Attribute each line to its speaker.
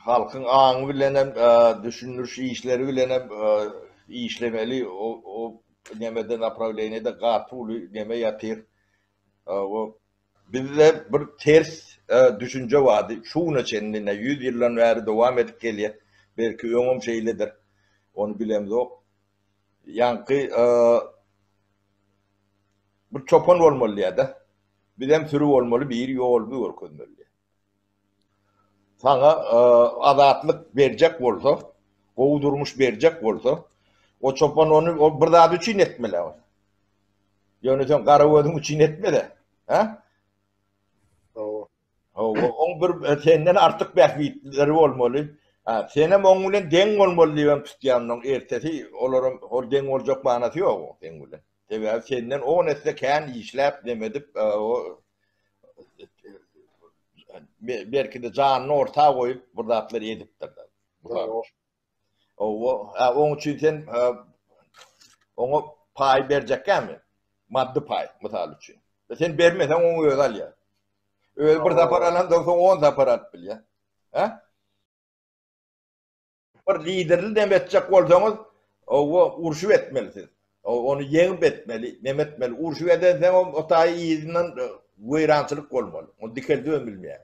Speaker 1: Halkyň aňy bilenem, düşündiriş işleri bilenem işlemeli. O nemede naprawleniýede gaty uly neme ýatyr. O bizde bir ters düşünje bardy. Şu güne çenli ine 100 ýyldan bäri dowam edip gelýär. Belki öňem şeýledir. Ony bilemzok. Ýaňky bir çopan bolmaly diýýär-de. Bizem süri bolmaly, biri ýolumy görkezmeli diýýär. Saňa azatlyk berjek bolsa, gowy durmuş berjek bolsa, o çopan ony o bir zat üçin etmeli ony. Ýöne sen gara gözüň üçin etmede. Ha?
Speaker 2: Hawa.
Speaker 1: Hawa, oň bir e, senden artyk bähbitleri bolmaly. Ha, senem oň bilen deň bolmaly diýip hem tutýan oň ertesi, olaram ol deň boljak manasy ýok oň seň bilen. Sebäbi senden on esse kän işläp, nem edip, e, o belki-de janyny orta goýup bir zatlar edipdir. Owa, oň üçin sen oňa paý berjekkämi? Maddy paý, mysal üçin. Sen bermeseň oň özi alýar. Özi bir sapar alandan soň 10 sapar alyp bilýär. Ha? Bir liderli neme etjek bolsaňyz, owa urşup etmeli siz. Ony ýeňip etmeli, neme etmeli. Urşup edenseň o taýy yzyndan weýrançylyk bolmaly. Ony dikeldibem bilmeýär.